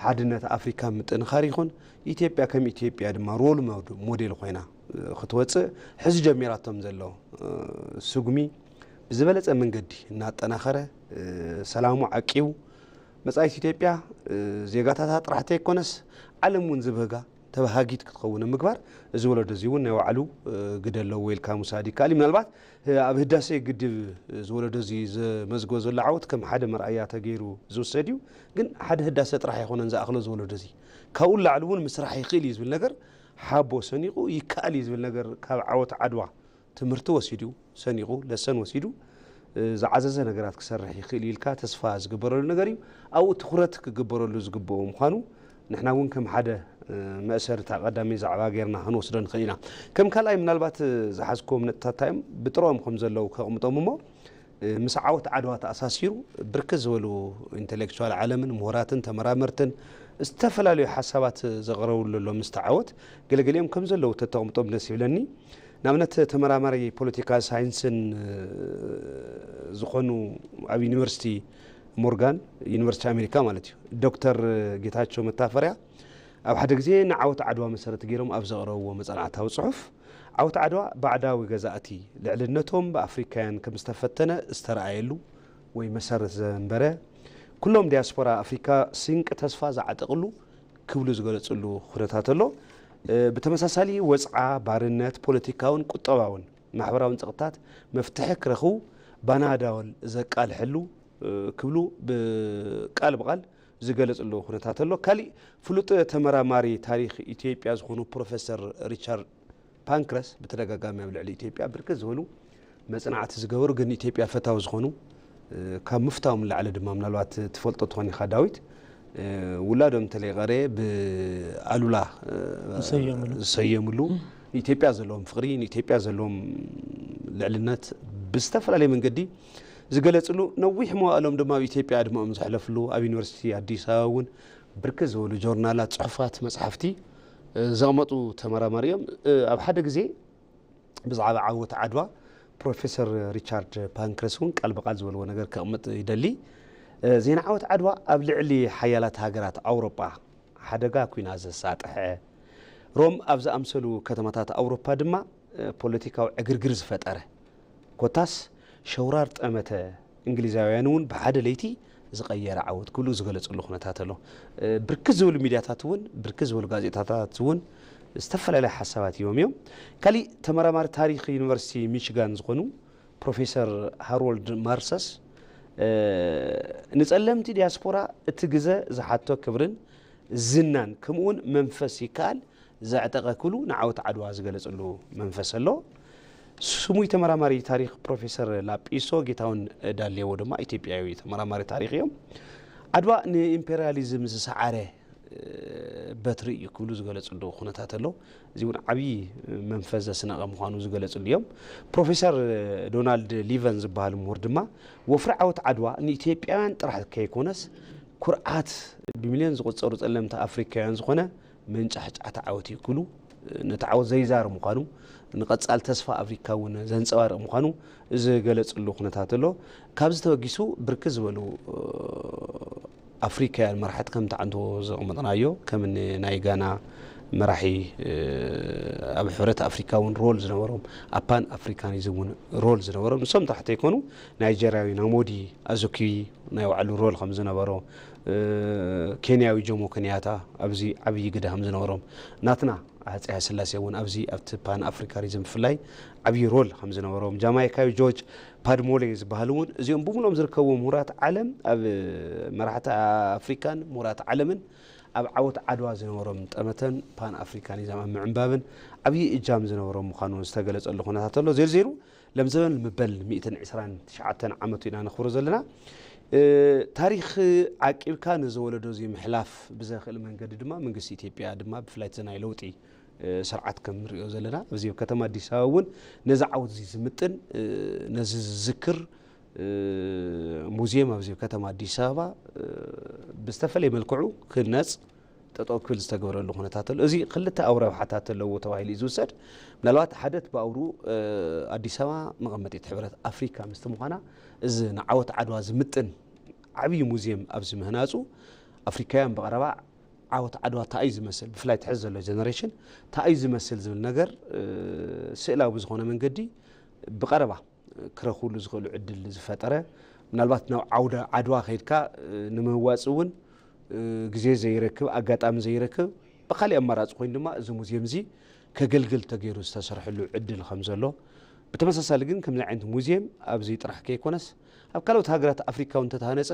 ሓድነት ኣፍሪካ ምጥንኻር ይኹን ኢትዮጵያ ከም ኢትዮጵያ ድማ ሮል ሞዴል ኮይና ክትወፅእ ሕዚ ጀሚራቶም ዘሎ ስጉሚ ብዝበለፀ መንገዲ እናጠናኸረ ሰላሙ ዓቂቡ መጻኢት ኢትዮጵያ ዜጋታታ ጥራሕ ተይኮነስ ዓለም እውን ዝብህጋ ተባሃጊት ክትኸውን ምግባር እዚ ወለዶ እዚ እውን ናይ ባዕሉ ግደ ኣለዎ ኢልካ ምውሳድ ይከኣል እዩ። ምናልባት ኣብ ህዳሴ ግድብ እዚ ወለዶ እዚ ዘመዝግቦ ዘሎ ዓወት ከም ሓደ መርኣያ ተገይሩ ዝውሰድ እዩ። ግን ሓደ ህዳሴ ጥራሕ ኣይኮነን ዝኣኽሎ እዚ ወለዶ እዚ። ካብኡ ንላዕሊ እውን ምስራሕ ይኽእል እዩ ዝብል ነገር ሓቦ ሰኒቑ ይከኣል እዩ ዝብል ነገር ካብ ዓወት ዓድዋ ትምህርቲ ወሲዱ ሰኒቑ ለሰን ወሲዱ ዝዓዘዘ ነገራት ክሰርሕ ይኽእል ኢልካ ተስፋ ዝግበረሉ ነገር እዩ። ኣብኡ ትኹረት ክግበረሉ ዝግብኦ ምዃኑ ንሕና እውን ከም ሓደ መእሰሪ እታ ቀዳመይ ዛዕባ ጌርና ክንወስዶ ንኽእል ኢና። ከም ካልኣይ ምናልባት ዝሓዝክዎም ነጥብታት እንታይ እዮም ብጥሮኦም ከም ዘለዉ ከቕምጦም እሞ ምስ ዓወት ዓድዋ ተኣሳሲሩ ብርክት ዝበሉ ኢንተሌክቹዋል ዓለምን ምሁራትን ተመራመርትን ዝተፈላለዩ ሓሳባት ዘቕረብሉ ኣሎ ምስቲ ዓወት ገለገሊኦም ከም ዘለዉ ተተቕምጦም ደስ ይብለኒ። ንኣብነት ተመራማሪ ፖለቲካል ሳይንስን ዝኾኑ ኣብ ዩኒቨርሲቲ ሞርጋን ዩኒቨርሲቲ ኣሜሪካ ማለት እዩ ዶክተር ጌታቸው መታፈሪያ ኣብ ሓደ ግዜ ንዓወት ዓድዋ መሰረት ገይሮም ኣብ ዘቕረብዎ መፅናዕታዊ ፅሑፍ ዓወት ዓድዋ ባዕዳዊ ገዛእቲ ልዕልነቶም ብኣፍሪካውያን ከም ዝተፈተነ ዝተረኣየሉ ወይ መሰረት ዘንበረ ኩሎም ዲያስፖራ ኣፍሪካ ስንቂ ተስፋ ዝዓጠቕሉ ክብሉ ዝገለፅሉ ኩነታት ኣሎ። ብተመሳሳሊ ወፅዓ፣ ባርነት፣ ፖለቲካውን ቁጠባውን ማሕበራውን ፀቕጥታት መፍትሒ ክረኽቡ ባናዳወል ዘቃልሐሉ ክብሉ ብቃል ብቃል ዝገለፅሉ ኩነታት ኣሎ። ካሊእ ፍሉጥ ተመራማሪ ታሪክ ኢትዮጵያ ዝኾኑ ፕሮፌሰር ሪቻርድ ፓንክረስ ብተደጋጋሚ ኣብ ልዕሊ ኢትዮጵያ ብርክት ዝበሉ መፅናዕቲ ዝገበሩ ግን ኢትዮጵያ ፈታዊ ዝኾኑ ካብ ምፍታዎም ንላዕሊ ድማ ምናልባት ትፈልጦ ትኾን ኢኻ ዳዊት ውላዶም ተለይቐረ ብኣሉላ ዝሰየምሉ ንኢትዮጵያ ዘለዎም ፍቕሪ ንኢትዮጵያ ዘለዎም ልዕልነት ብዝተፈላለየ መንገዲ ዝገለፅሉ ነዊሕ መዋእሎም ድማ ኣብ ኢትዮጵያ ዕድመኦም ዘሕለፍሉ ኣብ ዩኒቨርሲቲ ኣዲስ ኣበባ እውን ብርክት ዝበሉ ጆርናላት፣ ፅሑፋት፣ መፅሓፍቲ ዘቕመጡ ተመራማሪ እዮም። ኣብ ሓደ ግዜ ብዛዕባ ዓወት ዓድዋ ፕሮፌሰር ሪቻርድ ፓንክረስ እውን ቃል ብቃል ዝበልዎ ነገር ከቕምጥ ይደሊ። ዜና ዓወት ዓድዋ ኣብ ልዕሊ ሓያላት ሃገራት ኣውሮጳ ሓደጋ ኩናት ዘሳጥሐ፣ ሮም ኣብ ዝኣምሰሉ ከተማታት ኣውሮፓ ድማ ፖለቲካዊ ዕግርግር ዝፈጠረ፣ ኮታስ ሸውራር ጠመተ እንግሊዛውያን እውን ብሓደ ለይቲ ዝቐየረ ዓወት ክብሉ ዝገለፅሉ ኩነታት ኣሎ። ብርክት ዝበሉ ሚድያታት እውን፣ ብርክት ዝበሉ ጋዜጣታት እውን ዝተፈላለዩ ሓሳባት ሂቦም እዮም። ካሊእ ተመራማሪ ታሪክ ዩኒቨርሲቲ ሚችጋን ዝኾኑ ፕሮፌሰር ሃሮልድ ማርሰስ፣ ንፀለምቲ ዲያስፖራ እቲ ግዘ ዝሓቶ ክብርን ዝናን ከምኡውን መንፈስ ይከኣል ዘዕጠቐ ክብሉ ንዓወት ዓድዋ ዝገለፅሉ መንፈስ ኣሎ። ስሙይ ተመራማሪ ታሪክ ፕሮፌሰር ላጲሶ ጌታውን ዳሌዎ ድማ ኢትዮጵያዊ ተመራማሪ ታሪክ እዮም። ዓድዋ ንኢምፔሪያሊዝም ዝሰዓረ በትሪ እዩ ክብሉ ዝገለፅሉ ኩነታት ኣሎ። እዚ እውን ዓብዪ መንፈስ ዘስነቐ ምዃኑ ዝገለፅሉ እዮም። ፕሮፌሰር ዶናልድ ሊቨን ዝበሃል ምሁር ድማ ወፍሪ ዓወት ዓድዋ ንኢትዮጵያውያን ጥራሕ ከይኮነስ ኩርዓት ብሚልዮን ዝቑጸሩ ጸለምቲ ኣፍሪካውያን ዝኾነ መንጫሕጫዕታ ዓወት እዩ ክብሉ፣ ነቲ ዓወት ዘይዛር ምዃኑ፣ ንቐጻል ተስፋ ኣፍሪካ እውን ዘንጸባርቕ ምዃኑ ዝገለጽሉ ኩነታት ኣሎ። ካብዚ ተበጊሱ ብርክት ዝበሉ ኣፍሪካውያን መራሕቲ ከምቲ ዓንቶ ዘቐመጥናዮ ከም እኒ ናይ ጋና መራሒ ኣብ ሕብረት ኣፍሪካ እውን ሮል ዝነበሮም፣ ኣብ ፓን ኣፍሪካኒዝም እውን ሮል ዝነበሮም፣ ንሶም ጥራሕ ተይኮኑ ናይጀርያዊ ናሞዲ ኣዙኪዊ ናይ ባዕሉ ሮል ከም ዝነበሮ፣ ኬንያዊ ጆሞ ኬንያታ ኣብዚ ዓብዪ ግደ ከም ዝነበሮም፣ ናትና ሃፀይ ሃይለስላሴ እውን ኣብዚ ኣብቲ ፓን ኣፍሪካኒዝም ብፍላይ ዓብዪ ሮል ከም ዝነበሮም፣ ጃማይካዊ ጆርጅ ፓድሞሌ ዝበሃል እውን፣ እዚኦም ብምሉኦም ዝርከቡ ምሁራት ዓለም ኣብ መራሕቲ ኣፍሪካን ምሁራት ዓለምን ኣብ ዓወት ዓድዋ ዝነበሮም ጠመተን ፓን ኣፍሪካኒዝም ኣብ ምዕንባብን ዓብዪ እጃም ዝነበሮም ምዃኑ ዝተገለጸሉ ኩነታት ኣሎ። ዜርዜሩ ለምዘበን ልምበል ሚእትን ዕስራን ትሽዓተን ዓመቱ ኢና ነኽብሮ ዘለና። ታሪኽ ዓቂብካ ነዚ ወለዶ እዚ ምሕላፍ ብዘኽእል መንገዲ ድማ መንግስቲ ኢትዮጵያ ድማ ብፍላይ እቲ ናይ ለውጢ ስርዓት ከም ንሪኦ ዘለና ኣብዚ ኣብ ከተማ ኣዲስ ኣበባ እውን ነዚ ዓወት እዚ ዝምጥን ነዚ ዝዝክር ሙዚየም ኣብዚ ኣብ ከተማ ኣዲስ ኣበባ ብዝተፈለየ መልክዑ ክህነፅ ጠጠው ክብል ዝተገበረሉ ኩነታት ኣሎ። እዚ ክልተ ኣውራ ረብሓታት ኣለዎ ተባሂሉ እዩ ዝውሰድ። ምናልባት ሓደ እቲ ብኣውሩ ኣዲስ ኣበባ መቐመጢት ሕብረት ኣፍሪካ ምስቲ ምዃና እዚ ንዓወት ዓድዋ ዝምጥን ዓብዪ ሙዚየም ኣብዚ ምህናፁ ኣፍሪካውያን ብቐረባ ዓወት ዓድዋ እንታይ እዩ ዝመስል፣ ብፍላይ ትሕዚ ዘሎ ጀነሬሽን እንታይ እዩ ዝመስል ዝብል ነገር ስእላዊ ብዝኾነ መንገዲ ብቐረባ ክረኽብሉ ዝኽእሉ ዕድል ዝፈጠረ፣ ምናልባት ናብ ዓውደ ዓድዋ ከይድካ ንምህዋፅ እውን ግዜ ዘይረክብ ኣጋጣሚ ዘይረክብ ብካሊእ ኣማራፂ ኮይኑ ድማ እዚ ሙዚየም እዚ ከገልግል ተገይሩ ዝተሰርሐሉ ዕድል ከም ዘሎ፣ ብተመሳሳሊ ግን ከምዚ ዓይነት ሙዚየም ኣብዚ ጥራሕ ከይኮነስ ኣብ ካልኦት ሃገራት ኣፍሪካ እውን እንተተሃነፀ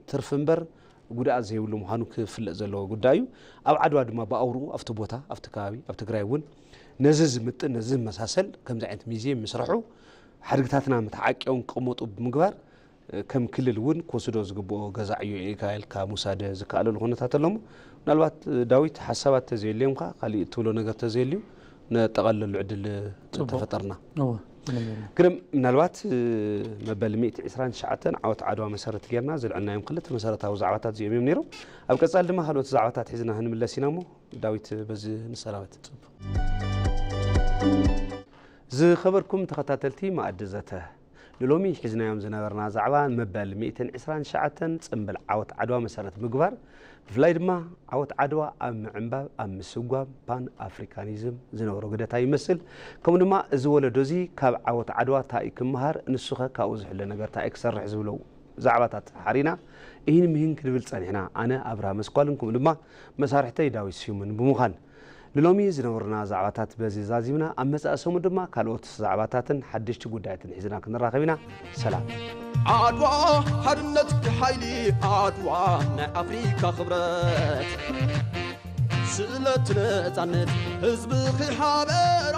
ትርፊ እምበር ጉድኣት ዘይብሉ ምዃኑ ክፍለጥ ዘለዎ ጉዳይ እዩ። ኣብ ዓድዋ ድማ ብኣውርኡ ኣብቲ ቦታ ኣብቲ ከባቢ ኣብ ትግራይ እውን ነዚ ዝምጥን ነዚ ዝመሳሰል ከምዚ ዓይነት ሙዚየም ምስርሑ ሓድግታትና ተዓቂቦም ክቕመጡ ብምግባር ከም ክልል እውን ክወስዶ ዝግብኦ ገዛ ዕዮ እዩ ኢልካ ምውሳድ ዝከኣለሉ ኩነታት ኣሎ። ምናልባት ዳዊት ሓሳባት ተዘየልዮምካ ካሊእ እትብሎ ነገር ተዘየልዩ ነጠቓልለሉ ዕድል ተፈጠርና። ግርም ምናልባት መበል ሚእቲ ዕስራን ትሽዓተን ዓወት ዓድዋ መሰረት ጌርና ዘልዐልናዮም ክልተ መሰረታዊ ዛዕባታት እዚኦም እዮም ነይሮም። ኣብ ቀፃሊ ድማ ካልኦት ዛዕባታት ሒዝና ክንምለስ ኢና እሞ ዳዊት በዚ ንሰናበት። ዝኸበርኩም ተኸታተልቲ መኣዲ ዘተ ንሎሚ ሒዝናዮም ዝነበርና ዛዕባ መበል ሚእትን ዕስራን ትሽዓተን ፅምብል ዓወት ዓድዋ መሰረት ምግባር ብፍላይ ድማ ዓወት ዓድዋ ኣብ ምዕንባብ ኣብ ምስጓም ፓን ኣፍሪካኒዝም ዝነበሮ ግደታ ይመስል። ከምኡ ድማ እዚ ወለዶ እዚ ካብ ዓወት ዓድዋ እንታይ እዩ ክመሃር፣ ንሱኸ ካብኡ ዝሕለ ነገር እንታይ እዩ ክሰርሕ ዝብለው ዛዕባታት ሓሪና እሂን ምሂን ክንብል ጸኒሕና። ኣነ ኣብርሃ መስኳልን ከምኡ ድማ መሳርሕተይ ዳዊት ስዩምን ብምዃን ንሎሚ ዝነበሩና ዛዕባታት በዚ ዛዚምና ኣብ መጻኢ ሰሙን ድማ ካልኦት ዛዕባታትን ሓደሽቲ ጉዳያትን ሒዝና ክንራኸብ ኢና። ሰላም። ዓድዋ ሓርነት ሓይሊ ዓድዋ ናይ ኣፍሪካ ክብረት ስለ እቲ ነፃነት ህዝቢ ክሓበሮ